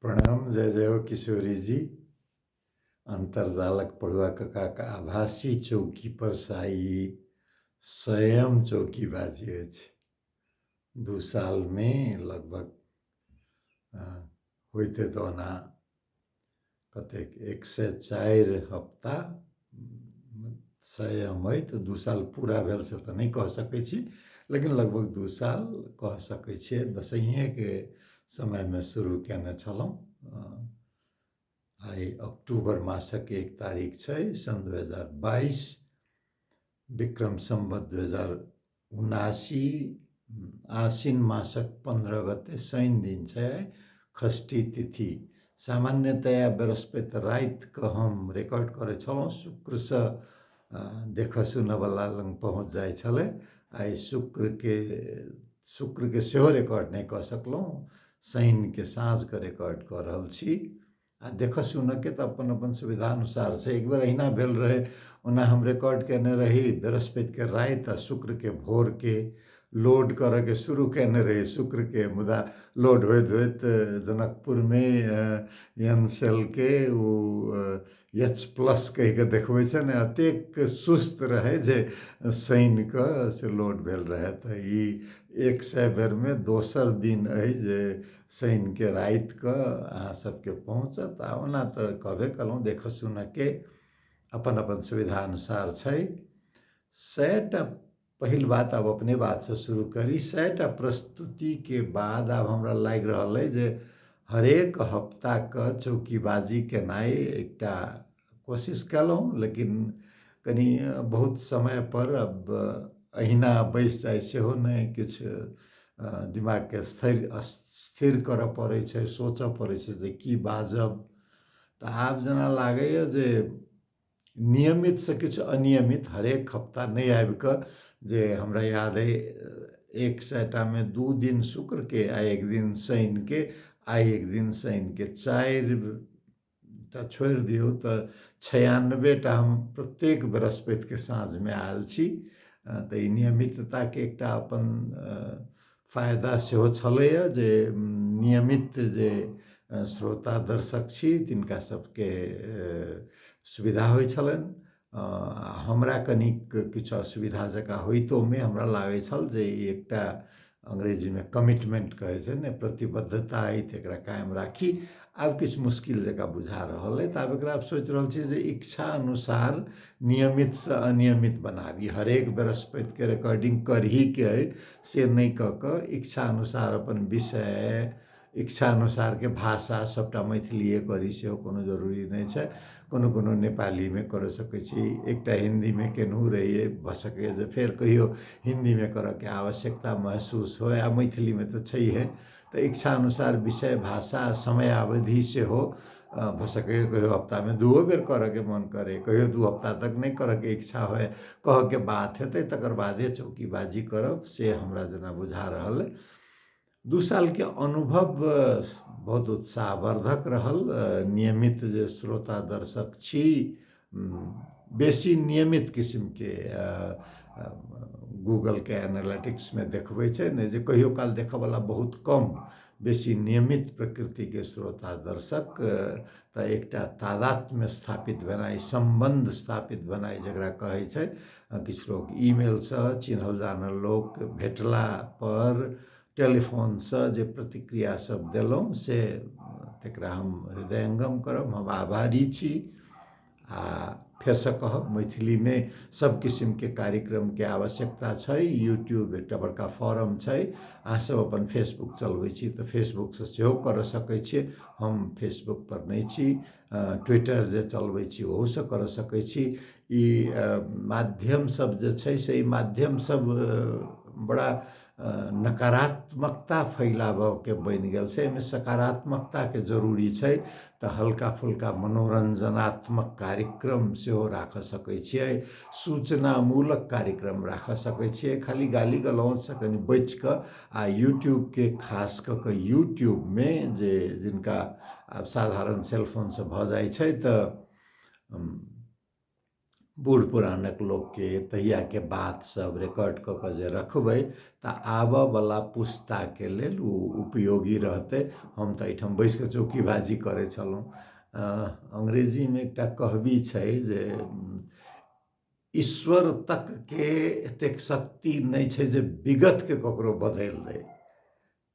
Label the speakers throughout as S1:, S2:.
S1: प्रणाम, जय जय हो किशोरी जी। अन्तर्जालक पढ़ुआ ककाक आभासी चौकी पर साई स्वयं चौकीबाजी अछि। 2 सालमे लगभग होइते तऽ ओना कतेक 104 हप्ता संयम अइ, तऽ 2 साल पूरा भेल से तऽ नहि कह सकै छी, लेकिन लगभग 2 साल कह सकै छियै। दसैँएके समयमे शुरू केने छलहुँ। आइ अक्टूबर मासक 1 तारीख छै, सन् 2022, विक्रम सम्वत 2079, आश्विन मासक 15 गते शनि दिन छै, षष्ठी तिथि। सामान्यतया बृहस्पति रातिके हम रिकॉर्ड करै छलहुँ, शुक्रसँ देख सुनऽवला लग पहुँच जाइ छलै। आइ शुक्रके सेहो रिकॉर्ड नहि कऽ सकलहुँ, शनिके साँझके रिकॉर्ड कऽ रहल छी। आ देख सुनऽके तऽ अपन अपन सुविधा अनुसार छै। एक बेर अहिना भेल रहै, ओना हम रिकॉर्ड केने रही बृहस्पतिके राति आ शुक्रके भोरके लोड करऽके शुरू केने रही शुक्रके, मुदा लोड होइत होइत जनकपुरमे एनसेलके ओ एच प्लस कहिके देखबै छै ने, एतेक सुस्त रहै जे शनिके से लोड भेल रहै। तऽ ई 100 बेरमे दोसर दिन अइ जे शनिके रातिके अहाँ सबके पहुँचत। आ ओना तऽ कहबे कयलहुँ, देख सुनऽके अपन अपन सुविधा अनुसार छै। 100टा पहिल बात आब अपने बातसँ शुरू करी। 100टा प्रस्तुतिके बाद आब हमरा लागि रहल अइ जे हरेक हप्ताके चौकीबाजी केनाइ एकटा कोशिश कयलहुँ, लेकिन कनि बहुत समयपर अब अहिना बैसि जाइ सेहो नहि, किछु दिमागके स्थिर करऽ पड़ै छै, सोचऽ पड़ै छै जे की बाजब। तऽ आब जेना लागैए जे नियमितसँ किछु अनियमित हरेक हप्ता नहि आबिकऽ, जे हमरा याद अइ 100टामे 2 दिन शुक्रके आ 1 दिन शनिके, आइ 1 दिन शनिके, 4टा छोड़ि दियौ तऽ 96टा हम प्रत्येक बृहस्पतिके साँझमे आयल छी। तऽ ई नियमितताके एकटा अपन फायदा सेहो छलैए जे नियमित जे श्रोता दर्शक छी तिनका सबके सुविधा होइ छलनि। हमरा कनिक किछु असुविधा जकाँ होइतोमे हमरा लागै छल जे ई एकटा अंग्रेजीमे कमिटमेंट कहै छै ने, प्रतिबद्धता अइ, तऽ एकरा कायम राखी। आब किछु मुश्किल जकाँ बुझा रहल अइ, तऽ आब एकरा आब सोचि रहल छी जे इच्छा अनुसार नियमितसँ अनियमित बनाबी। हरेक बृहस्पतिके रिकॉर्डिंग करहीके अइ से नहि कऽ कऽ इच्छा अनुसार अपन विषय, इच्छा अनुसारके भाषा सबटा मैथिलीए करी सेहो कोनो जरूरी नहि छै। कोनो कोनो नेपालीमे कऽ सकै छी, एकटा हिन्दीमे केनहु रहियै, भऽ सकैए जे फेर कहियो हिन्दीमे करऽके आवश्यकता महसूस होइ, आ मैथिलीमे तऽ छैहे। तऽ इच्छा अनुसार विषय, भाषा, समयावधि सेहो भऽ सकैए कहियो हप्तामे 2 बेर करऽके मन करै, कहियो 2 हप्ता तक नहि करऽके इच्छा होइ, कहऽके बात हेतै तकर बादे चौकीबाजी करब, से हमरा जेना बुझा रहल अइ। 2 सालके अनुभव बहुत उत्साहवर्धक रहल। नियमित जे श्रोता दर्शक छी, बेसी नियमित किसिमके गूगलके एनालिटिक्समे देखबै छै ने जे कहियो काल देखऽवला बहुत कम, बेसी नियमित प्रकृतिके श्रोता दर्शक तऽ एकटा तादात्म्य स्थापित भेनाइ, सम्बन्ध स्थापित भेनाइ जकरा कहै छै। किछु लोक ईमेलसँ चिन्हल जानल लोक भेटला पर टेलीफोनसँ जे प्रतिक्रिया सब देलहुँ से तकरा हम हृदयंगम करब, हम आभारी छी। आ फेरसँ कहब, मैथिलीमे सब किसिमके कार्यक्रमके आवश्यकता छै। यूट्यूब एकटा बड़का फॉरम छै, अहाँ सब अपन फेसबुक चलबै छी तऽ फेसबुकसँ सेहो करऽ सकै छियै। हम फेसबुक पर नहि छी, ट्विटर जे चलबै छी ओहूसँ करऽ सकै छी। ई माध्यम सब जे छै से ई माध्यम सब बड़ा नकारात्मकता फैलाबऽके बनि गेल छै। एहिमे सकारात्मकताके जरूरी छै। तऽ हल्का फुल्का मनोरञ्जनात्मक कार्यक्रम सेहो राखऽ सकै छियै, सूचनामूलक कार्यक्रम राखऽ सकै छियै, खाली गाली गलौजसँ कनि बचिकऽ। आ यूट्यूबके खास कऽ कऽ यूट्यूबमे जे जिनका आब साधारण सेलफोनसँ भऽ जाइ छै तऽ बूढ़ पुरानक लोकके तहियाके बात सब रिकॉर्ड कऽ कऽ जे रखबै तऽ आबऽवला पुस्ताके लेल ओ उपयोगी रहतै। हम तऽ एहिठाम बैस कऽ चौकी भाजी करै छलहुँ। अंग्रेजीमे एकटा कहबी छै जे ईश्वर तकके एतेक शक्ति नहि छै जे विगतके ककरो बदलि दै।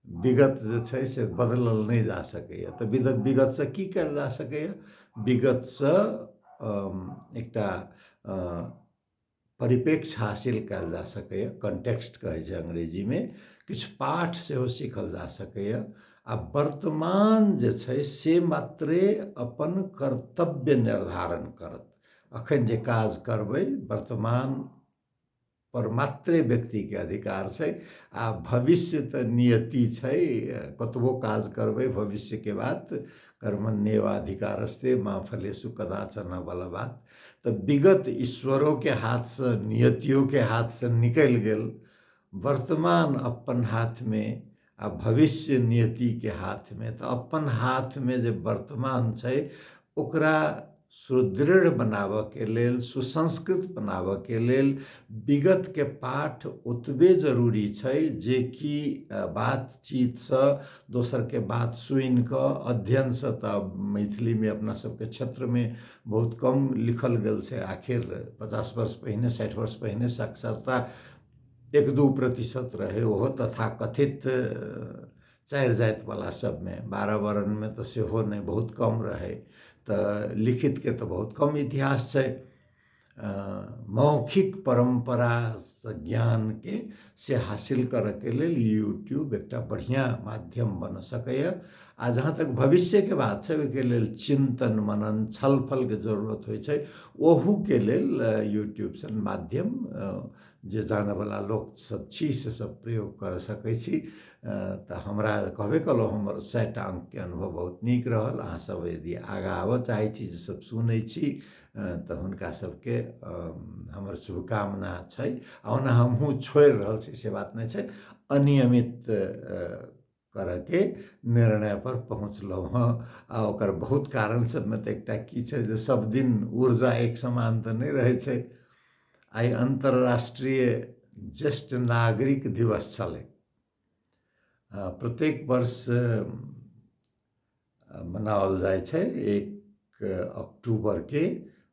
S1: विगत जे छै से बदलल नहि जा सकैए। तऽ विगतसँ की कयल जा सकैए? विगतसँ एकटा परिप्रेक्ष्य हासिल कयल जा सकैए, कॉन्टेक्स्ट कहै छै अंग्रेजीमे, किछु पाठ सेहो सीखल जा सकैए। आ वर्तमान जे छै से मात्रे अपन कर्तव्य निर्धारण करत। अखन जे काज करबै वर्तमान पर मात्रे व्यक्तिके अधिकार छै, आ भविष्य तऽ नियति छै। कतबो काज करबै भविष्यके बात कर्मण्येवाधिकारस्ते माँ फलेषु कदाचन वाला बात। तऽ विगत ईश्वरोके हाथसँ नियतियोके हाथसँ निकलि गेल, वर्तमान अपन हाथमे आ भविष्य नियतिके हाथमे। तऽ अपन हाथमे जे वर्तमान छै ओकरा सुदृढ़ बनाबऽके लेल, सुसंस्कृत बनाबऽके लेल विगतके पाठ ओतबे जरूरी छै जेकि बातचीतसँ, दोसरके बात सुनिकऽ, अध्ययनसँ। तऽ मैथिलीमे अपना सबके क्षेत्रमे बहुत कम लिखल गेल छै। आखिर 50 वर्ष पहिने, 60 वर्ष पहिने साक्षरता 1-2% रहै, ओहो तथाकथित 4 जातिवला सबमे, 12 वर्णमे तऽ सेहो नहि, बहुत कम रहै। तऽ लिखितके तऽ बहुत कम इतिहास छै। मौखिक परम्परासँ ज्ञानके से हासिल करऽके लेल यूट्यूब एकटा बढ़िआँ माध्यम बन सकैए। आ जहाँ तक भविष्यके बात छै ओहिके लेल चिन्तन मनन छलफलके जरूरत होइ छै, ओहूके लेल यूट्यूब सन माध्यम जे जानऽवला लोक सब छी से सब प्रयोग कर सकै छी। तऽ हमरा कहबे कयलहुँ, हमर 100टा अङ्कके अनुभव बहुत नीक रहल। अहाँ सब यदि आगाँ आबऽ चाहै छी, जे सब सुनै छी, तऽ हुनका सबके हमर शुभकामना छै। आ ओना हमहूँ छोड़ि रहल छी से बात नहि छै, अनियमित करऽके निर्णय पर पहुँचलहुँ हँ। आ ओकर बहुत कारण सबमे तऽ एकटा की छै जे सब दिन ऊर्जा एक समान तऽ नहि रहै छै। आइ अन्तर्राष्ट्रीय ज्येष्ठ नागरिक दिवस छलै। प्रत्येक वर्ष मनाओल जाइ छै 1 अक्टूबरके,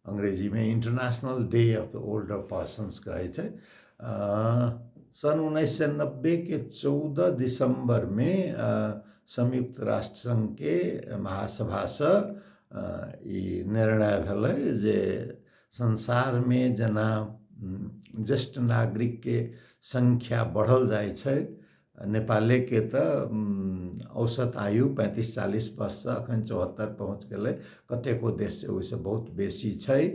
S1: अंग्रेजीमे international day of the older persons कहै छै। सन् 1990 के 14 दिसम्बरमे संयुक्त राष्ट्र सङ्घके महासभासँ ई निर्णय भेलै जे संसारमे जेना ज्येष्ठ नागरिकके सङ्ख्या बढ़ल जाइ छै, नेपालेके तऽ औसत आयु 35-40 वर्षसँ अखन 74 पहुँच गेलै, कतेको देश से ओहिसँ बहुत बेसी छै।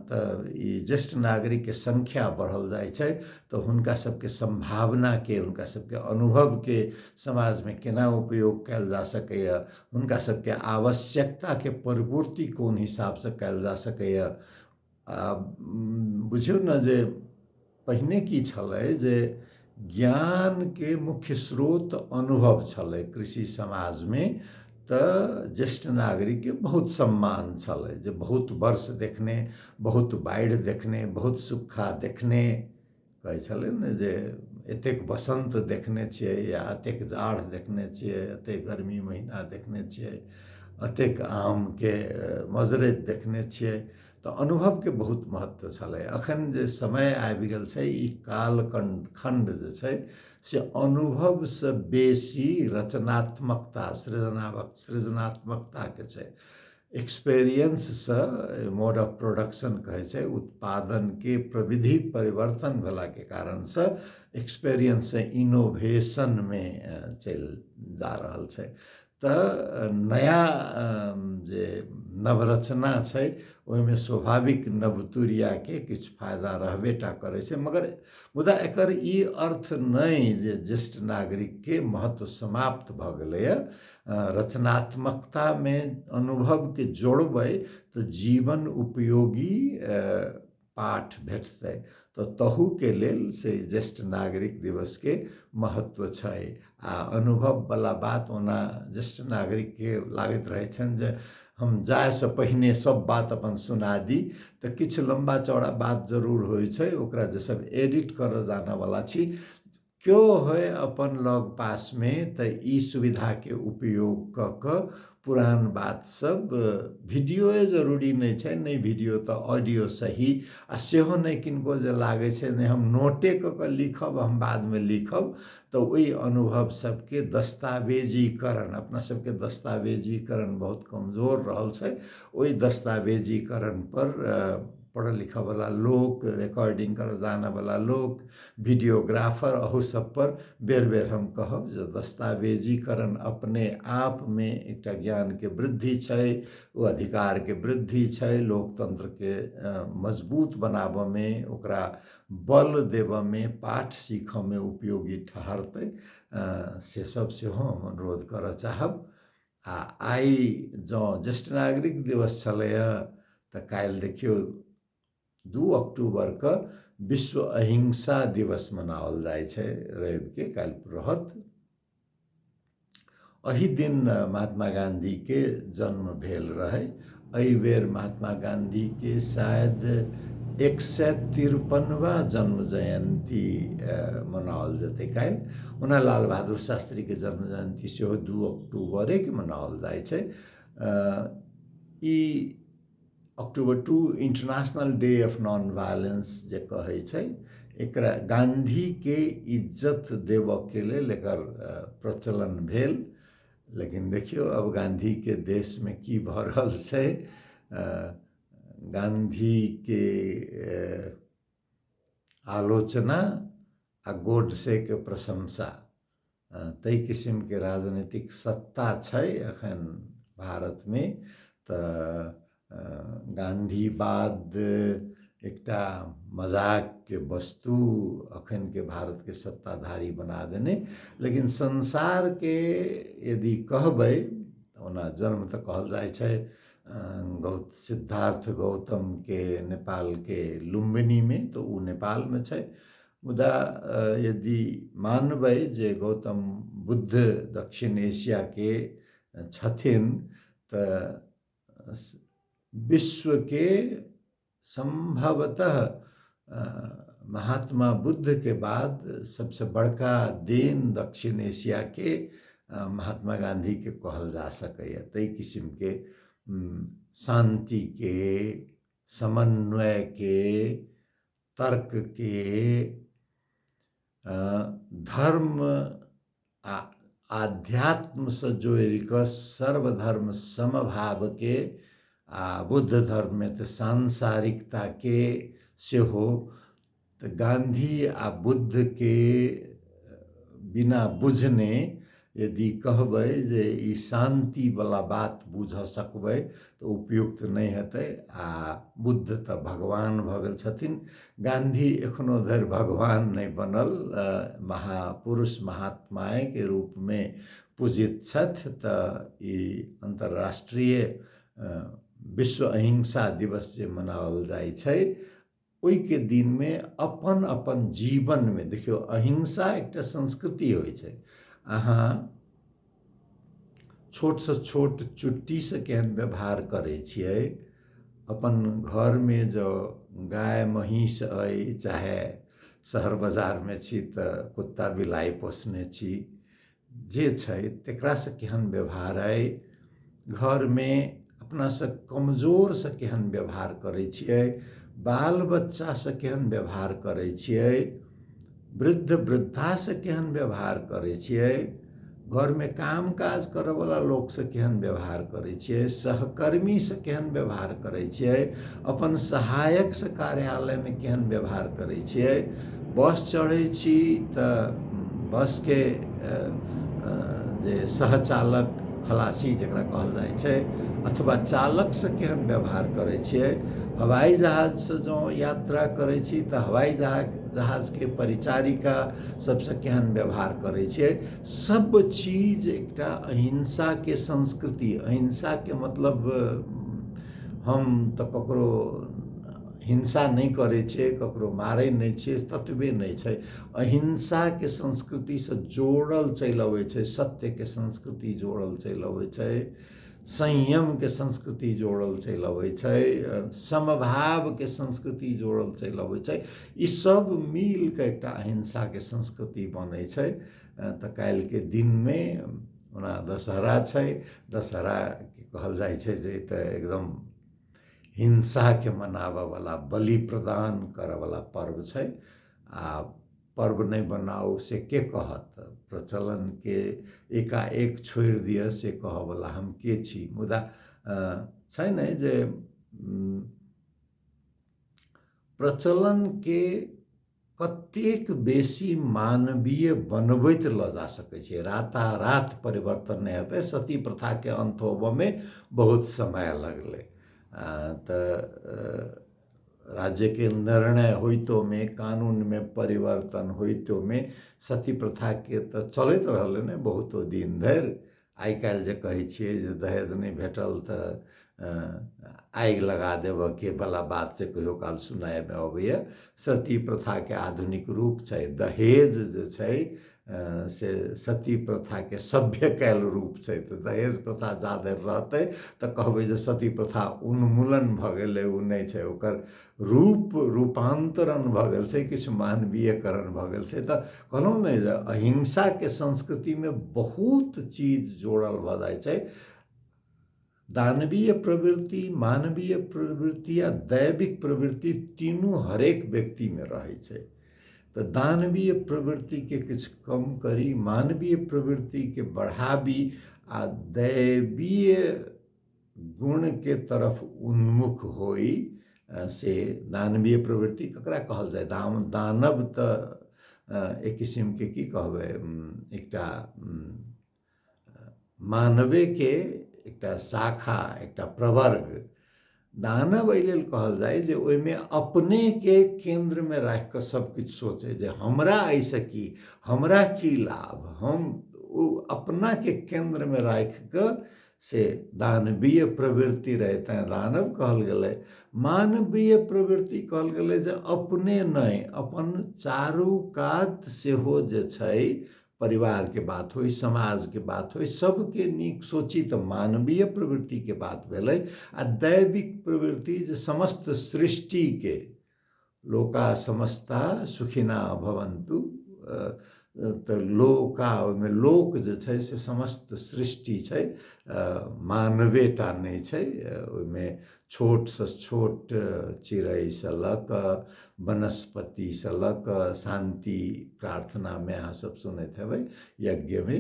S1: तऽ ई ज्येष्ठ नागरिकके सङ्ख्या बढ़ल जाइ छै, तऽ हुनका सबके सम्भावनाके, हुनका सबके अनुभवके समाजमे केना उपयोग कयल जा सकैए, हुनका सबके आवश्यकताके परिपूर्ति कोन हिसाबसँ कयल जा सकैए। आ बुझियौ ने जे पहिने की छलै जे ज्ञानके मुख्य स्रोत अनुभव छलै कृषि समाजमे। तऽ ज्येष्ठ नागरिकके बहुत सम्मान छलै जे बहुत वर्ष देखने, बहुत बाढ़ि देखने, बहुत सुक्खा देखने, कहै छलै ने जे एतेक बसन्त देखने छियै या एतेक जाड़ देखने छियै, एतेक गर्मी महीना देखने छियै, एतेक आमके मजरैत देखने छियै। तऽ अनुभवके बहुत महत्व छलै। अखन जे समय आबि गेल छै, ई कालखंड खंड जे छै से अनुभवसँ बेसी रचनात्मकता, सृजनात्मकताके छै। एक्सपेरियंससँ मोड ऑफ प्रोडक्शन कहै छै, उत्पादनके प्रविधि परिवर्तन भेलाके कारणसँ एक्सपेरियंससँ इनोवेशनमे चलि जा रहल छै। तऽ नया जे नवरचना छै ओहिमे स्वाभाविक नवतुरियाके किछु फायदा रहबे टा करै छै। मगर मुदा एकर ई अर्थ नहि जे ज्येष्ठ नागरिकके महत्व समाप्त भऽ गेलैए। रचनात्मकतामे अनुभवके जोड़बै तऽ जीवन उपयोगी पाठ भेटतै। तऽ तहूके लेल से ज्येष्ठ नागरिक दिवसके महत्व छै। आ अनुभववला बात ओना ज्येष्ठ नागरिकके लागैत रहै छनि जे हम जायसँ पहिने सब बात अपन सुना दी, तऽ किछु लम्बा चौड़ा बात जरूर होइ छै, ओकरा जे सब एडिट करऽ जानऽवला छी केओ होय अपन लग पासमे, तऽ ई सुविधाके उपयोग कऽ कऽ पुरान बात सब वीडियोए जरूरी नहि छै, नहि वीडियो तऽ ऑडियो सही, आ सेहो नहि किनको जे लागै छै नहि हम नोटे कऽ कऽ लिखब, हम बादमे लिखब, तऽ ओहि अनुभव सबके दस्तावेजीकरण, अपना सबके दस्तावेजीकरण बहुत कमजोर रहल छै, ओहि दस्तावेजीकरण पर पढ़ऽ लिखऽवला लोक, रिकॉर्डिंग करऽ जानऽवला लोक, वीडियोग्राफर, अहू सब पर बेर बेर हम कहब जे दस्तावेजीकरण अपने आपमे एकटा ज्ञानके वृद्धि छै, ओ अधिकारके वृद्धि छै, लोकतंत्रके मजबूत बनाबऽमे, ओकरा बल देबऽमे, पाठ सीखऽमे उपयोगी ठहरतै, से सब सेहो हम अनुरोध करऽ चाहब। आ आइ जँ ज्येष्ठ नागरिक दिवस छलैए तऽ काल्हि देखियौ 2 अक्टूबरके विश्व अहिंसा दिवस मनाओल जाइ छै, रविके, काल्हि रहत। एहि दिन महात्मा गांधीके जन्म भेल रहै। एहि बेर महात्मा गांधीके शायद 153वां जन्म जयन्ती मनाओल जेतै काल्हि। ओना लाल बहादुर शास्त्रीके जन्म जयन्ती सेहो 2 अक्टूबरेके मनाओल जाइ छै। ई October 2 international day of non violence जे कहै छै, एकरा गांधीके इज्जत देबऽके लेल एकर प्रचलन भेल। लेकिन देखियौ अब गांधीके देशमे की भऽ रहल छै। गांधीके आलोचना आ गोडसेके प्रशंसा, ताहि किसिमके राजनीतिक सत्ता छै एखन भारतमे। तऽ गांधीवाद एकटा मजाकके वस्तु अखनके भारतके सत्ताधारी बना देने। लेकिन संसारके यदि कहबै, ओना जन्म तऽ कहल जाइ छै सिद्धार्थ गौतमके नेपालके लुम्बिनीमे, तऽ ओ नेपालमे छै। मुदा यदि मानबै जे गौतम बुद्ध दक्षिण एशियाके छथिन, तऽ विश्वके संभवतः महात्मा बुद्धके बाद सबसे बड़का देन दक्षिण एशियाके महात्मा गांधीके कहल जा सकैए। ताहि किसिमके शान्तिके, समन्वयके, तर्कके, धर्म आ आध्यात्मसँ जोड़ि कऽ सर्वधर्म समभावके, आ बुद्ध धर्ममे तऽ सांसारिकताके सेहो, तऽ गांधी आ बुद्धके बिना बुझने यदि कहबै जे ई शान्तिवला बात बुझऽ सकबै तऽ उपयुक्त नहि हेतै। आ बुद्ध तऽ भगवान भऽ गेल छथिन, गांधी एखनो धरि भगवान नहि बनल, महापुरुष महात्माएके रूपमे पूजित छथि। तऽ ई अन्तर्राष्ट्रीय विश्व अहिंसा दिवस जे मनाओल जाइ छै, ओहिके दिनमे अपन अपन जीवनमे देखियौ अहिंसा एकटा संस्कृति होइ छै। अहाँ छोटसँ छोट चुट्टीसँ केहन व्यवहार करै छियै, अपन घरमे जँ गाय महीँस अइ, चाहे शहर बाजारमे छी तऽ कुत्ता बिलाइ पोसने छी, जे छै तकरासँ केहन व्यवहार अइ, घरमे अपनासँ कमजोरसँ केहन व्यवहार करै छियै, बाल बच्चासँ केहन व्यवहार करै छियै, वृद्ध वृद्धासँ केहन व्यवहार करै छियै, घरमे काम काज करऽवला लोकसँ केहन व्यवहार करै छियै, सहकर्मीसँ केहन व्यवहार करै छियै, अपन सहायकसँ कार्यालयमे केहन व्यवहार करै छियै, बस चढ़ै छी तऽ बसके जे सहचालक खलासी जकरा कहल जाइ छै अथवा चालकसँ केहन व्यवहार करै छियै, हवाई जहाजसँ जँ यात्रा करै छी तऽ हवाई जहाजके परिचारिका सबसँ केहन व्यवहार करै छियै। सब चीज एकटा अहिंसाके संस्कृति। अहिंसाके मतलब हम तऽ ककरो हिंसा नहि करै छै, ककरो मारै नहि छै, ततबे नहि छै, अहिंसाके संस्कृतिसँ जोड़ल चलि अबै छै, सत्यके संस्कृति जोड़ल चलि अबै छै, संयमके संस्कृति जोड़ल चलि अबै छै, समभावके संस्कृति जोड़ल चलि अबै छै। ई सब मिलके एकटा अहिंसाके संस्कृति बनै छै। तऽ काल्हिके दिनमे ओना दशहरा छै, दशहराके कहल जाइ छै जे तऽ एकदम हिंसाके मनाबयवला, बलि प्रदान करयवला पर्व छै। आ पर्व नहि बनाउ से के कहत, प्रचलनके एकाएक छोड़ि दिअ से कहऽवला हम के छी। मुदा छै ने जे प्रचलनके कतेक बेसी मानवीय बनबैत लऽ जा सकै छै, रातारात परिवर्तन नहि हेतै। सती प्रथाके अन्त होबऽमे बहुत समय लगलै। तऽ राज्यके निर्णय होइतोमे, कानूनमे परिवर्तन होइतोमे सती प्रथाके तऽ चलैत रहलै ने बहुतो दिन धरि। आइ काल्हि जे कहै छियै जे दहेज नहि भेटल तऽ आगि लगा देबऽके बला बात से कहियो काल सुनायमे अबैए। सती प्रथाके आधुनिक रूप छै दहेज, जे छै से सती प्रथाके सभ्य कयल रूप छै। तऽ दहेज प्रथा जा धरि रहतै तऽ कहबै जे सती प्रथा उन्मूलन भऽ गेलै, ओ नहि छै, ओकर रूप रूपान्तरण भऽ गेल छै, किछु मानवीयकरण भऽ गेल छै। तऽ कहलहुँ ने जे अहिंसाके संस्कृतिमे बहुत चीज जोड़ल भऽ जाइ छै। दानवीय प्रवृत्ति, मानवीय प्रवृत्ति आ दैविक प्रवृत्ति तीनू हरेक व्यक्तिमे रहै छै। तऽ दानवीय प्रवृत्तिके किछु कम करी, मानवीय प्रवृत्तिके बढ़ाबी आ दैवीय गुणके तरफ उन्मुख होइ, से दानवीय प्रवृत्ति ककरा कहल जाय? दानव तऽ एक किसिमके की कहबै, एकटा मानवेके एकटा शाखा, एकटा प्रवर्ग। दानव एहि लेल कहल जाय जे ओहिमे अपनेके केन्द्रमे राखि कऽ सब किछु सोचै जे हमरा एहिसँ की, हमरा की लाभ, हम ओ अपनाके केन्द्रमे राखि कऽ से दानवीय प्रवृत्ति रहै, तैँ दानव कहल गेलै। मानवीय प्रवृत्ति कहल गेलै जे अपने नहि, अपन चारू कात सेहो जे छै, परिवारके बात होइ, समाजके बात होइ, सबके नीक सोची, तऽ मानवीय प्रवृत्तिके बात भेलै। आ दैविक प्रवृत्ति जे समस्त सृष्टिके लोका समस्ता सुखिना भवन्तु, तऽ लोका ओहिमे लोक जे छै से समस्त सृष्टि छै, मानवेटा नहि छै, ओहिमे छोटसँ छोट चिड़ैसँ लऽ कऽ वनस्पतिसँ लऽ कऽ शान्ति प्रार्थनामे अहाँ सब सुनैत हेबै यज्ञमे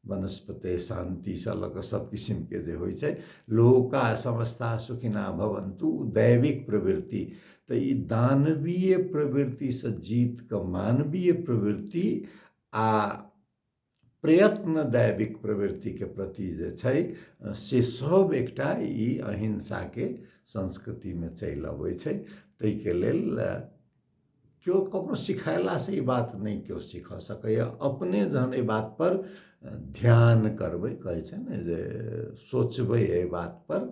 S1: वनस्पति शान्तिसँ लऽ कऽ सब किसिमके जे होइ छै, लोका समस्ता सुखिना भवन्तु, दैविक प्रवृत्ति। तऽ ई दानवीय प्रवृत्तिसँ जीत कऽ मानवीय प्रवृत्ति आ प्रयत्न दैविक प्रवृत्तिके प्रति जे छै से सब एकटा ई अहिंसाके संस्कृतिमे चलि अबै छै। ताहिके लेल केओ ककरो सिखेलासँ ई बात नहि केओ सीख सकैए, अपने जहन एहि बातपर ध्यान करबै, कहै छै ने जे सोचबै एहि बातपर,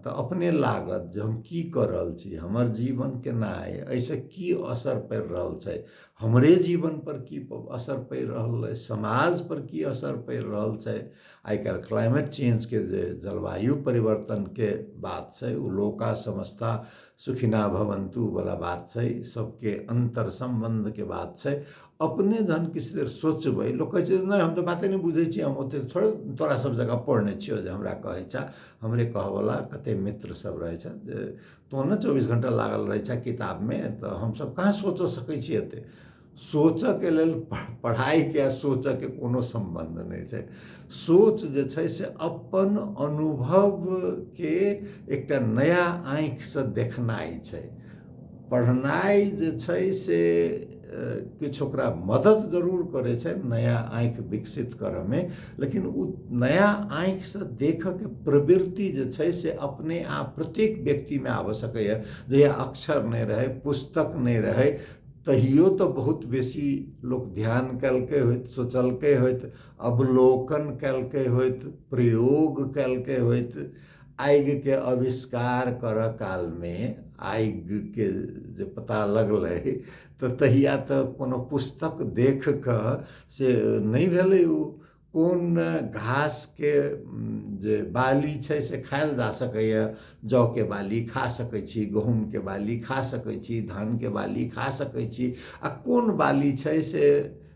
S1: तऽ अपने लागत जे हम की कऽ रहल छी, हमर जीवन केना अइ, एहिसँ की असर पड़ि रहल छै, हमरे जीवनपर की असर पड़ि रहल अइ, समाजपर की असर पड़ि रहल छै। आइ काल्हि क्लाइमेट चेंजके जे जलवायु परिवर्तनके बात छै, ओ लोका समस्ता सुखिना भवन्तु वाला बात छै, सबके अन्तर सम्बन्धके बात छै। अपने जहन किछु देर सोचबै, लोक कहै छै नहि हम तऽ बाते नहि बुझै छियै, हम ओते थोड़े तोरा सब जगह पढ़ने छियौ जे हमरा कहै छह। हमरे कहऽवला कते मित्र सब रहै छथि जे तोँ ने 24 घंटा लागल रहै छह किताबमे, तऽ हमसब कहाँ सोचऽ सकै छियै एते। सोचऽके लेल पढ़ाइके आ सोचऽके कोनो सम्बन्ध नहि छै। सोच जे छै से अपन अनुभवके एकटा नया आँखिसँ देखनाइ छै। पढ़नाइ जे छै से किछु ओकरा मदद जरूर करै छै नया आँखि विकसित करऽमे, लेकिन ओ नया आँखिसँ देखऽके प्रवृत्ति जे छै से अपने आप प्रत्येक व्यक्तिमे आबि सकैए। जहिया अक्षर नहि रहै, पुस्तक नहि रहै, तहियो तऽ बहुत बेसी लोक ध्यान केलकै होइत, सोचलकै होइत, अवलोकन केलकै होइत, प्रयोग केलकै होइत। आगिके आविष्कार करऽ कालमे आगिके जे पता लगलै तऽ तहिया तऽ कोनो पुस्तक देख कऽ से नहि भेलै। ओ कोन घासके जे बाली छै से खायल जा सकैए, जौके बाली खा सकै छी, गहूँमके बाली खा सकै छी, धानके बाली खा सकै छी, आ कोन बाली छै से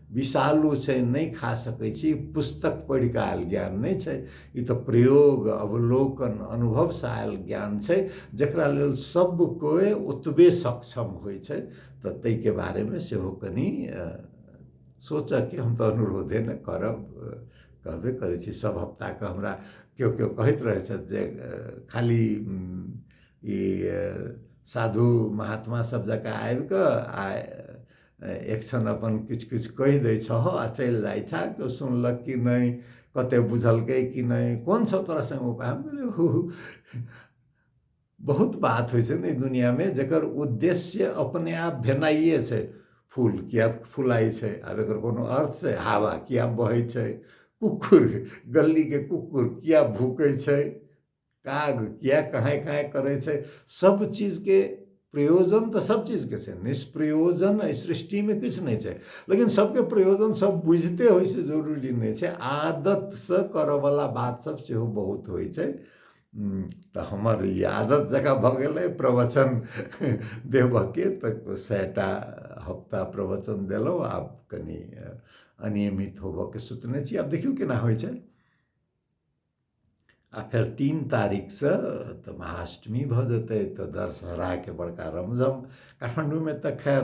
S1: विषालु छै नहि खा सकै छी। पुस्तक पढ़ि कऽ आयल ज्ञान नहि छै, ई तऽ प्रयोग अवलोकन अनुभवसँ आयल ज्ञान छै, जकरा लेल सब कोइ ओतबे सक्षम होइ छै। तऽ ताहिके बारेमे सेहो कनि सोचऽके हम तऽ अनुरोधे ने करब, कहबे करै छी सब हफ्ताके हमरा केओ केओ कहैत रहै छथि जे खाली ई साधु महात्मा सब जकाँ आबिकऽ आ एक क्षण अपन किछु किछु कहि दै छह आ चलि जाइ छह, केओ सुनलक कि नहि, कते बुझलकै कि नहि, कोन छौ तोरा सङ्ग उपाय। हम कहलियै हू बहुत बात होइ छै ने दुनियामे जकर उद्देश्य अपने आप भेनाइए छै। फूल किया फुलाइ छै, आब एकर कोनो अर्थ छै? हवा किया बहै छै, कुकुर गलीके कुकुर किया भूकै छै, काग किया कहाँ कहाँ करै छै, सब चीजके प्रयोजन तऽ सब चीजके छै, निष्प्रयोजन एहि सृष्टिमे किछु नहि छै। लेकिन सबके प्रयोजन सब बुझिते होइ से जरूरी नहि छै, आदतसँ करऽवला बात सब सेहो बहुत होइ छै। तऽ हमर ई आदत जकाँ भऽ गेलै प्रवचन देबऽके, तऽ 100टा हफ्ता प्रवचन देलहुँ। आब कनि अनियमित होबऽके सोचने छी, आब देखियौ केना होइ छै। आ फेर 3 तारीखसँ तऽ महाअष्टमी भऽ जेतै, तऽ दशहराके बड़का रमझम काठमाण्डूमे तऽ खैर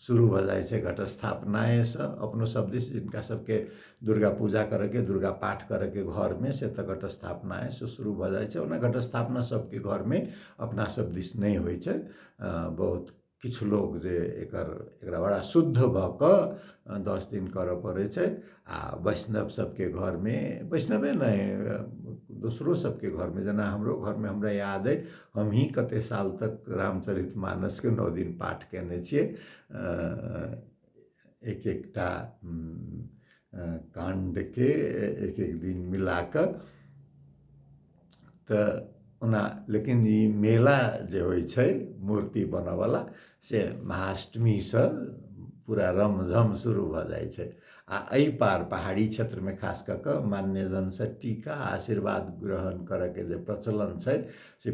S1: शुरू भऽ जाइ छै घटस्थापनाएसँ। अपनो सब दिस जिनका सबके दुर्गा पूजा करैके दुर्गा पाठ करैके घरमे से तऽ घटस्थापनाएसँ शुरू भऽ जाइ छै। ओना घटस्थापना सबके घरमे अपना सब दिस नहि होइ छै, बहुत किछु लोक जे एकरा बड़ा शुद्ध भऽ कऽ 10 दिन करऽ पड़ै छै। आ वैष्णव सबके घरमे, वैष्णवे नहि दोसरो सबके घरमे, जेना हमरो घरमे हमरा याद अइ हमही कते साल तक रामचरित मानसके 9 दिन पाठ केने छियै। एक एकटा काण्डके एक एक दिन मिला कऽ। तऽ ओना लेकिन ई मेला जे होइ छै मूर्ति बनऽवला से महाअष्टमीसँ पूरा रमझम शुरू भऽ जाइ छै। आ एहि पार पहाड़ी क्षेत्रमे खास कऽ कऽ मान्यजनसँ टीका आशीर्वाद ग्रहण करऽके जे प्रचलन छै से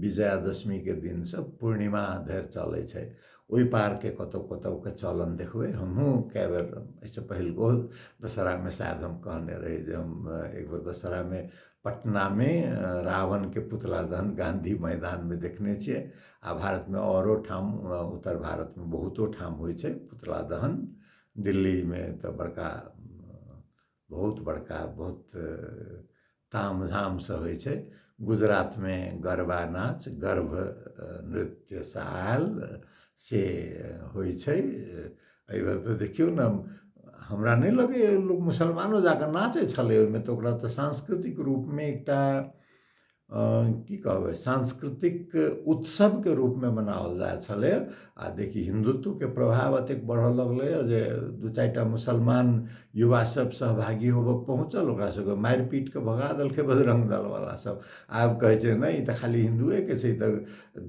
S1: विजयादशमीके दिनसँ पूर्णिमा धरि चलै छै। ओहि पारके कतहु कतहुके चलन देखबै। हमहूँ कए बेर एहिसँ पहिलको दशहरामे शायद हम कहने रही जे हम एक बेर दशहरामे पटनामे रावणके पुतला दहन गाँधी मैदानमे देखने छियै। आ भारतमे औरो ठाम, उत्तर भारतमे बहुतो ठाम होइ छै पुतला दहन। दिल्लीमे तऽ बड़का, बहुत बड़का, बहुत तामझामसँ होइ छै। गुजरातमे गरबा नाच, गर्भ नृत्यसँ आयल से होइ छै। एहि बेर तऽ देखियौ ने, हमरा नहि लगैए लोक मुसलमानो जाकऽ नाचै छलै ओहिमे, तऽ ओकरा तऽ सांस्कृतिक रूपमे एकटा की कहबै सांस्कृतिक उत्सवके रूपमे मनाओल जाइ छलै। आ देखी हिन्दुत्वके प्रभाव एतेक बढ़ऽ लगलैए जे 2-4 टा मुसलमान युवा सब सहभागी होबऽ पहुँचल, ओकरा सबके मारि पीट कऽ भगा देलकै बजरंग दलवला सब। आब कहै छै नहि ई तऽ खाली हिन्दुएके छै, तऽ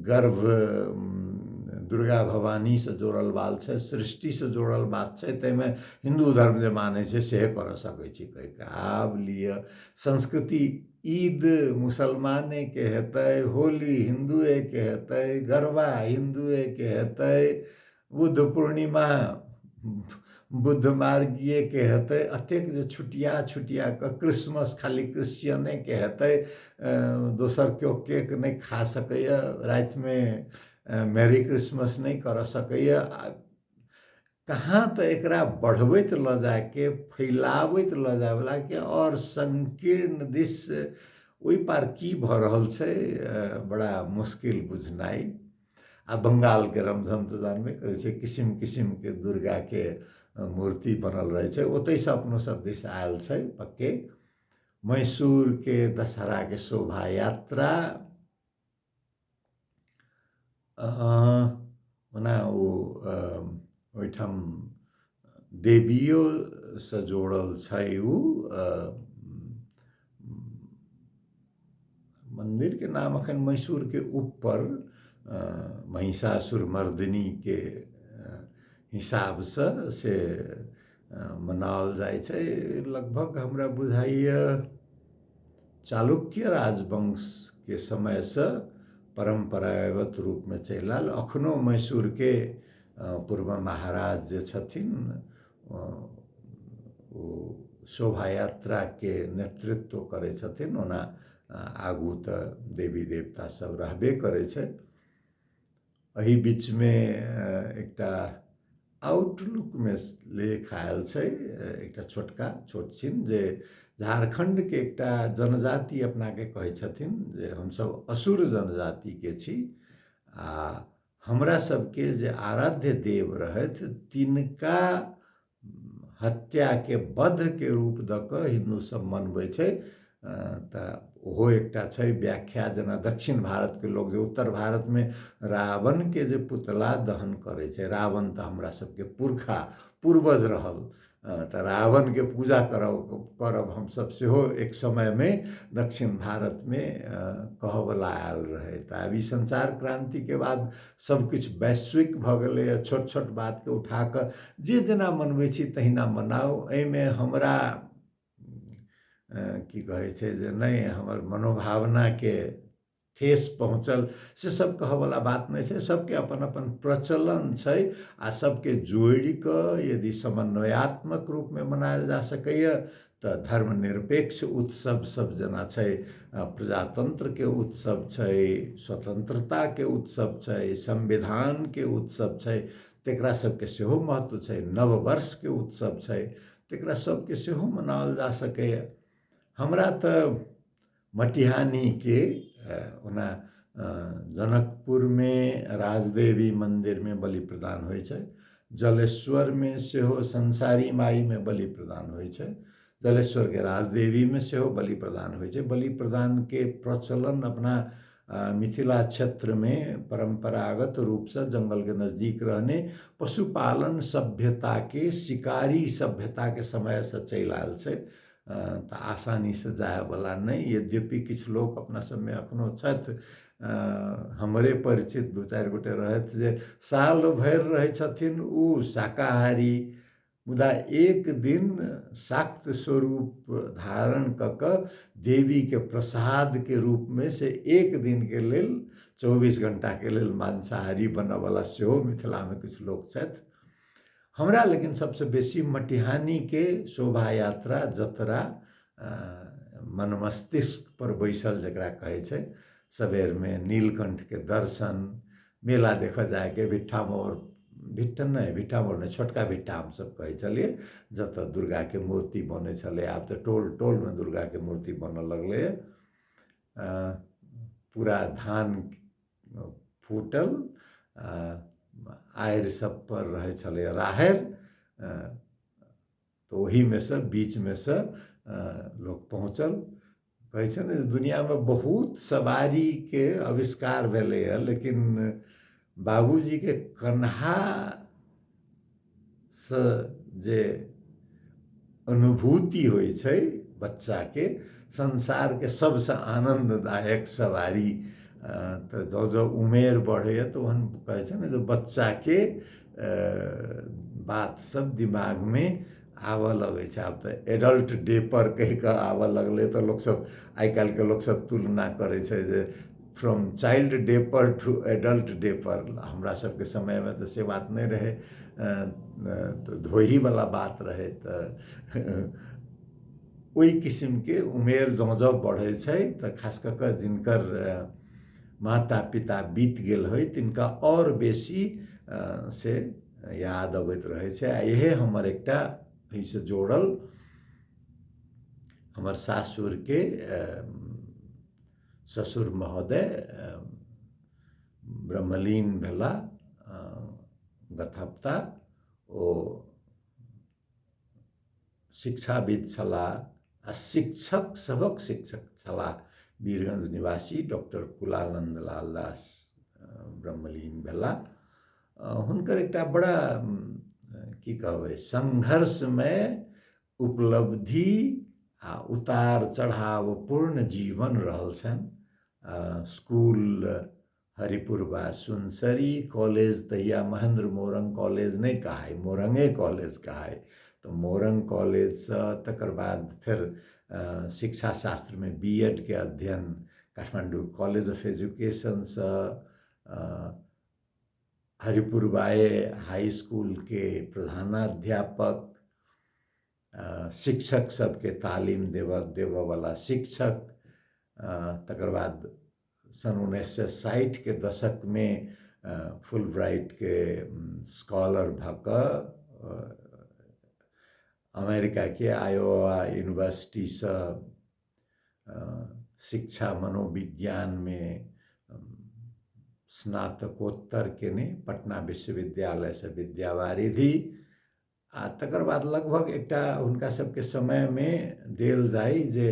S1: गर्भ दुर्गा भवानीसँ जोड़ल बात छै, सृष्टिसँ जोड़ल बात छै, ताहिमे हिन्दू धर्म जे मानै छै सेहे करऽ सकै छी कहि कऽ। आब लिअ संस्कृति, ईद मुसलमानेके हेतै, होली हिन्दुएके हेतै, गरबा हिन्दुएके हेतै, बुद्ध पूर्णिमा बुद्ध मार्गीयके हेतै, एतेक जे छुटिया छुटिया कऽ क्रिसमस खाली क्रिश्चियनेके हेतै, दोसर केओ केक नहि खा सकैए, रातिमे मैरी क्रिसमस नहि करऽ सकैए। कहाँ तऽ एकरा बढ़बैत लऽ जाके, फैलाबैत लऽ जायवलाके आओर संकीर्ण दिस ओहि पार की भऽ रहल छै बड़ा मुश्किल बुझनाइ। आ बंगालके रमझम तऽ जानबे करै छै, किसिम किसिमके दुर्गाके मूर्ति बनल रहै छै, ओतहिसँ अपनो सब दिस आयल छै पक्के। मैसूरके दशहराके शोभा यात्रा, ओना ओ ओहिठाम देवियोसँ जोड़ल छै उ मन्दिर मन्दिरके नाम एखन मैसूरके ऊपर महिषासुर मर्दिनीके हिसाबसँ से मनाओल जाइ छै। लगभग हमरा बुझाइए चालुक्य राजवंशके समयसँ परम्परागत रूपमे चलि आयल। अखनो मैसूरके पूर्व महाराज जे छथिन ओ शोभा यात्राके नेतृत्व करै छथिन। ओना आगू तऽ देवी देवता सब रहबे करै छै। एहि बीचमे एकटा आउटलुकमे लेख आयल छै, एकटा छोटका छोट छिन, जे झारखण्डके एकटा जनजाति अपनाके कहै छथिन जे हमसभ असुर जनजातिके छी आ हमरा सबके जे आराध्य देव रहथि तिनका हत्याके वधके रूप दऽ कऽ हिन्दू सब मनबै छै। तऽ ओहो एकटा छै व्याख्या, जेना दक्षिण भारतके लोक जे उत्तर भारतमे रावणके जे पुतला दहन करै छै, रावण तऽ हमरा सबके पुरखा पूर्वज रहल, तऽ रावणके पूजा करब करब हमसब सेहो एक समयमे दक्षिण भारतमे कहऽवला आयल रहै। तऽ आब ई संचार क्रान्तिके बाद सबकिछु वैश्विक भऽ गेलैए, छोट छोट बातके उठा कऽ जे जेना मनबै छी तहिना मनाउ। एहिमे हमरा की कहै छै जे नहि हमर मनोभावनाके ठेस पहुँचल से सब कहऽवला बात नहि छै। सबके अपन अपन प्रचलन छै आ सबके जोड़ि कऽ यदि समन्वयात्मक रूपमे मनायल जा सकैए तऽ धर्मनिरपेक्ष उत्सव सब जेना छै, प्रजातन्त्रके उत्सव छै, स्वतन्त्रताके उत्सव छै, संविधानके उत्सव छै, तकरा सबके सेहो महत्व छै। नववर्षके उत्सव छै, तकरा सबके सेहो मनाओल जा सकैए। हमरा तऽ मटिहानीके ओना जनकपुरमे राजदेवी मन्दिरमे बलि प्रदान होइ छै, जलेश्वरमे सेहो संसारी माइमे बलि प्रदान होइ छै, जलेश्वरके राजदेवीमे सेहो बलि प्रदान होइ छै। बलि प्रदानके प्रचलन अपना मिथिला क्षेत्रमे परम्परागत रूपसँ जङ्गलके नजदीक रहने पशुपालन सभ्यताके शिकारी सभ्यताके समयसँ चलि आयल छै, तऽ आसानीसँ जायवला नहि। यद्यपि किछु लोक अपना सबमे एखनो छथि, हमरे परिचित दू चारि गोटे रहथि जे साल भरि रहै छथिन ओ शाकाहारी, मुदा एक दिन शाक्त स्वरूप धारण कऽ कऽ देवीके प्रसादके रूपमे से एक दिनके लेल 24 घंटाके लेल मांसाहारी बनऽवला सेहो मिथिलामे किछु लोक छथि। हमरा लेकिन सबसँ बेसी मटिहानीके शोभा यात्रा जतरा मन मस्तिष्क पर बैसल जकरा कहै छै, सबेरमे नीलकण्ठके दर्शन, मेला देखऽ जायके, भिट्ठा मोड़, भिट्ठा नहि, भिट्ठा मोड़ नहि, छोटका भिट्ठा हमसब कहै छलियै, जतऽ दुर्गाके मूर्ति बनै छलै। आब तऽ टोल टोलमे दुर्गाके मूर्ति बनऽ लगलैए। पूरा धान फूटल आड़ि सब पर रहै छलै राहरि, तऽ ओहीमे सँ बीचमे सँ लोक पहुँचल। कहै छै ने जे दुनिआँमे बहुत सवारीके आविष्कार भेलैए, लेकिन बाबूजीके कन्हासँ जे अनुभूति होइ छै बच्चाके, संसारके सबसँ आनन्ददायक सवारी। तऽ जँ जँ उमेर बढ़ैए तऽ ओहन कहै छै ने जे बच्चाके बात सब दिमागमे आबऽ लगै छै। आब तऽ एडल्ट डे पर कहि कऽ आबऽ लगलै, तऽ लोकसब आइ काल्हिके लोकसब तुलना करै छै जे from child diaper to adult diaper. हमरा सबके समयमे तऽ से बात नहि रहै, तऽ धोहीवला बात रहै। तऽ ओहि किसिमके उमेर जँ जँ बढ़ै छै तऽ खास कऽ कऽ जिनकर माता पिता बीत गेल होइ तिनका आओर बेसी से याद अबैत रहै छै। आ इएह हमर एकटा एहिसँ जोड़ल हमर सासुरके ससुर महोदय ब्रह्मलीन भेला गत हप्ता। ओ शिक्षाविद छलाह आ शिक्षक सभक शिक्षक छलाह। वीरगंज निवासी डॉक्टर कुलानंद लाल दास ब्रह्मलीन भेला। हुनकर एकटा बड़ा की कहबै संघर्षमय उपलब्धि आ उतार चढ़ाव पूर्ण जीवन रहल छनि। स्कूल हरिपुरबा सुनसरी कॉलेज, तहिया महेंद्र मोरंग कॉलेज नहि कहाय, मोरंगे कॉलेज कहाय, तऽ मोरंग कॉलेजसँ तकर बाद फेर शिक्षा शास्त्रमे बी एड के अध्ययन काठमाण्डू कॉलेज ऑफ एजुकेशनसँ, हरिपुरबाए हाई स्कूलके प्रधानाध्यापक, शिक्षक सबके तालीम देबऽवला शिक्षक, तकर बाद सन् 1960 के दशकमे फुल ब्राइटके स्कॉलर भऽ कऽ अमेरिकाके आयोवा यूनिवर्सिटीसँ शिक्षा मनोविज्ञानमे स्नातकोत्तर केने, पटना विश्वविद्यालयसँ विद्यावारिधि। आ तकर बाद लगभग एकटा हुनका सबके समयमे देल जाइ जे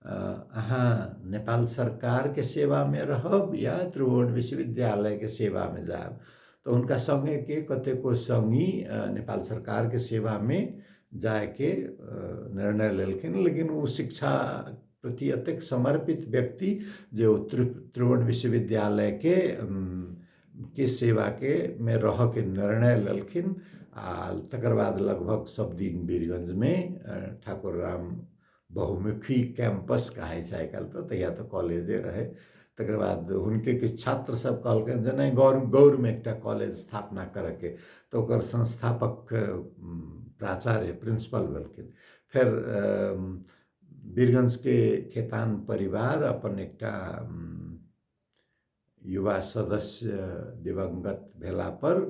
S1: अहाँ नेपाल सरकारके सेवामे रहब या त्रिभुवन विश्वविद्यालयके सेवामे जायब। तऽ हुनका सङ्गेके कतेको सङ्गी नेपाल सरकारके सेवामे जायके निर्णय लेलखिन, लेकिन ओ शिक्षा प्रति एतेक समर्पित व्यक्ति जे ओ त्रिभुवन विश्वविद्यालयके के सेवाके मे रहऽके निर्णय लेलखिन। आ तकर बाद लगभग सब दिन वीरगंजमे ठाकुर राम बहुमुखी कैंपस कहाइ छै आइ काल्हि, तऽ तहिया तऽ कॉलेजे रहै। तकर बाद हुनके किछु छात्र सब कहलकनि जे नहि, गौरमे एकटा कॉलेज स्थापना करऽके, तऽ ओकर संस्थापक प्राचार्य प्रिंसिपल भेलखिन। फेर वीरगंजके खेतान परिवार अपन एकटा युवा सदस्य दिवंगत भेला पर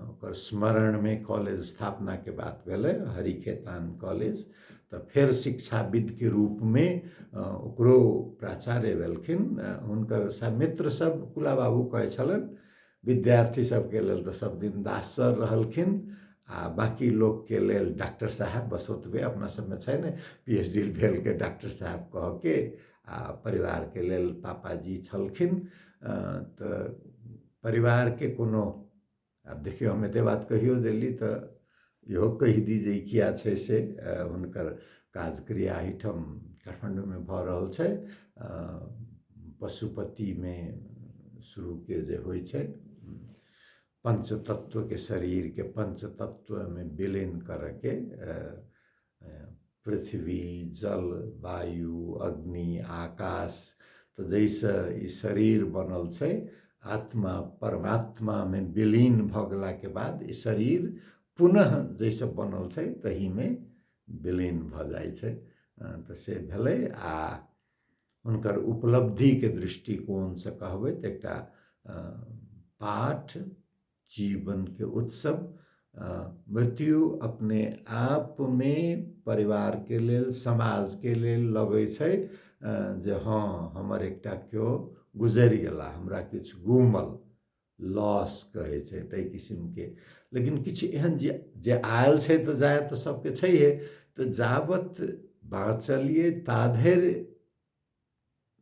S1: ओकर स्मरणमे कॉलेज स्थापनाके बात भेलै, हरि खेतान कॉलेज। तऽ फेर शिक्षाविदके रूपमे ओकरो प्राचार्य भेलखिन। हुनकर मित्र सब कुला बाबू कहै छलनि, विद्यार्थी सबके लेल तऽ सब दिन दास सर रहलखिन, आ बाँकी लोकके लेल डॉक्टर साहेब, बस ओतबे अपना सबमे छै ने पी एच डी भेलके डॉक्टर साहेब कहऽके, आ परिवारके लेल पापाजी छलखिन। तऽ परिवारके कोनो आब देखियौ, हम एते बात कहियो देली तऽ इहो कहि दी जे ई किया छै से हुनकर काज क्रिया एहिठाम काठमाण्डूमे भऽ रहल छै। पशुपतिमे शुरूके जे होइ छै पंचतत्वके, शरीरके पंचतत्वमे विलीन करऽके, पृथ्वी, जल, वायु, अग्नि, आकाश, तऽ जाहिसँ ई शरीर बनल छै, आत्मा परमात्मामे विलीन भऽ गेलाके बाद ई शरीर पुनः जाहिसँ बनल छै तहीमे विलीन भऽ जाइ छै। तऽ से भेलै। आ हुनकर उपलब्धिके दृष्टिकोणसँ कहबै तऽ एकटा पाठ, जीवनके उत्सव, मृत्यु अपने आपमे परिवारके लेल, समाजके लेल लगै छै जे हँ हमर एकटा केओ गुजरि गेला, हमरा किछु गुमल, लॉस कहै छै ताहि किसिमके। लेकिन किछु एहन जे जे आयल छै तऽ जाय तऽ सबके छैहे, तऽ जाबत बाँचलियै ताधरि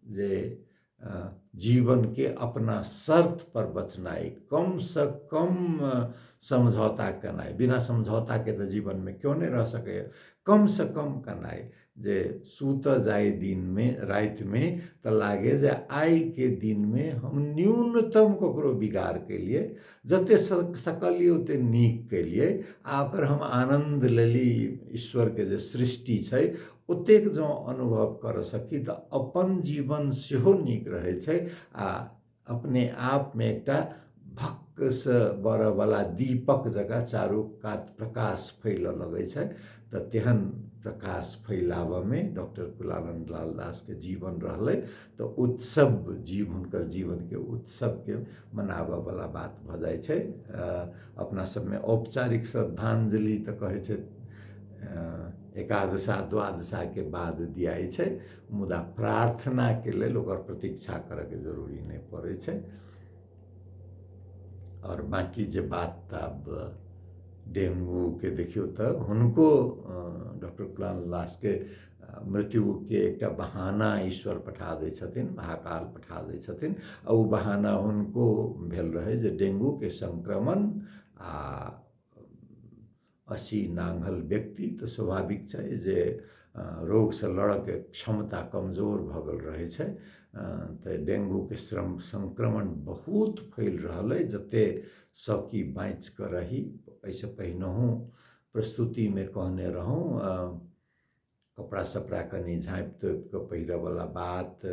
S1: जे जीवनके अपना शर्त पर बचनाइ, कमसँ कम समझौता केनाइ, बिना समझौताके तऽ जीवनमे केओ नहि रह सकैए, कमसँ कम केनाइ जे सुतऽ जाइ दिनमे रातिमे तऽ लागे जे आइके दिनमे हम न्यूनतम ककरो बिगाड़ केलियै, जते सकलियै ओते नीक केलियै, आ ओकर हम आनन्द लेली। ईश्वरके जे सृष्टि छै ओतेक जँ अनुभव करऽ सकी तऽ अपन जीवन सेहो नीक रहै छै, आ अपने आपमे एकटा भक्कसँ बरऽवला दीपक जकाँ चारू कात प्रकाश फैलऽ लगै छै। तऽ तेहन प्रकाश फैलाबऽमे डॉक्टर कुलानन्द लाल दासके जीवन रहलै। तऽ उत्सव जीव, हुनकर जीवनके उत्सवके मनाबऽवला बात भऽ जाइ छै। अपना सबमे औपचारिक श्रद्धांजलि तऽ कहै छै एकादशा द्वादशाके बाद दियाइ छै, मुदा प्रार्थनाके लेल ओकर प्रतीक्षा करऽके जरूरी नहि पड़ै छै। आओर बाँकी जे बात तऽ आब डेंगूके देखियौ तऽ हुनको डॉक्टर कुलान दासके मृत्युके एकटा बहाना ईश्वर पठा दै छथिन, महाकाल पठा दै छथिन, आ ओ बहाना हुनको भेल रहै जे डेंगूके संक्रमण आ 80 नांघल व्यक्ति तऽ स्वाभाविक छै जे रोगसँ लड़ऽके क्षमता कमजोर भऽ गेल रहै छै। तऽ डेंगूके श्रम संक्रमण बहुत फैल रहल अइ, जते सकी बाँचि कऽ रही। एहिसँ पहिनहुँ प्रस्तुतिमे कहने रहौँ, कपड़ा सपड़ा कनि झाँपि तोपि कऽ पहिरऽवला बात।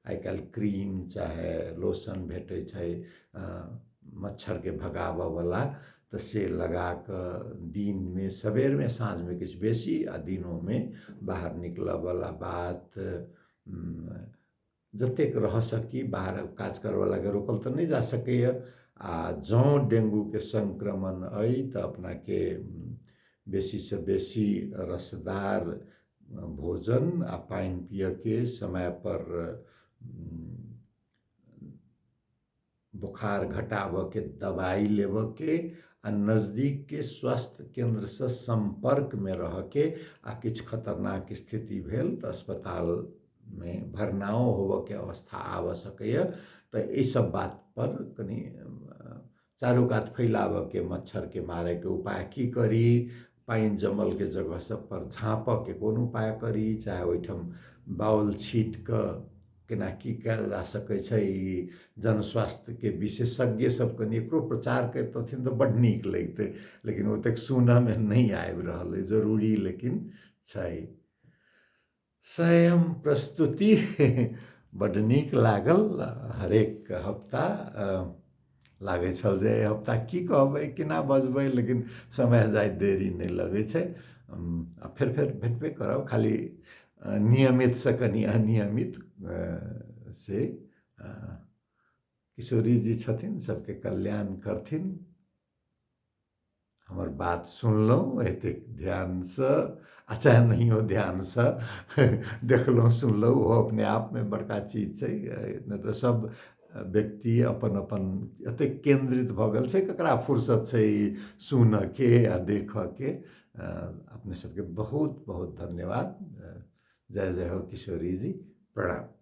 S1: आइ काल्हि क्रीम चाहे लोशन भेटै छै मच्छरके भगाबऽवला, तऽ से लगा कऽ दिनमे सबेरमे साँझमे किछु बेसी आ दिनोमे बाहर निकलऽवला बात। जतेक रह सकी बाहर, काज करऽवलाके रोकल तऽ नहि जा सकैए। आ जँ डेंगूके संक्रमण अइ तऽ अपनाके बेसीसँ बेसी रसदार भोजन आ पानि पियऽके, समयपर बोखार घटाबऽके दबाइ लेबऽके आ नजदीकके स्वास्थ्य केन्द्रसँ सम्पर्कमे रहऽके, आ किछु खतरनाक स्थिति भेल तऽ अस्पतालमे भरनाओ होबऽके अवस्था आबऽ सकैए। तऽ एहिसब बातपर कनि चारू कात फैलाबऽके, मच्छरके मारैके उपाय की करी, पानि जमलके जगह सब पर झाँपऽके कोन उपाय करी, चाहे ओहिठाम बाउल छीट कऽ केना की कयल जा सकै छै। ई जनस्वास्थ्यके विशेषज्ञ सब कनि एकरो प्रचार करितथिन तऽ बड्ड नीक लगितै, लेकिन ओतेक सुनऽमे नहि आबि रहल अइ, जरूरी लेकिन छै। स्वयं प्रस्तुति बड्ड नीक लागल। हरेक हफ्ता लागै छल जे एहि हफ्ता की कहबै, केना बजबै, लेकिन समय जाइत देरी नहि लगै छै। आ फेर फेर भेटबे करब, खाली नियमितसँ कनि अनियमित से। किशोरी जी छथिन, सबके कल्याण करथिन। हमर बात सुनलहुँ एतेक ध्यानसँ आ चाहे नहियो ध्यानसँ देखलहुँ सुनलहुँ, ओहो अपने आपमे बड़का चीज छै। नहि तऽ सब व्यक्ति अपन अपन एतेक केन्द्रित भऽ गेल छै, ककरा फुर्सत छै सुनऽके आ देखऽके। अपने सबके बहुत बहुत धन्यवाद। जय जय हो किशोरी जी, प्रणाम।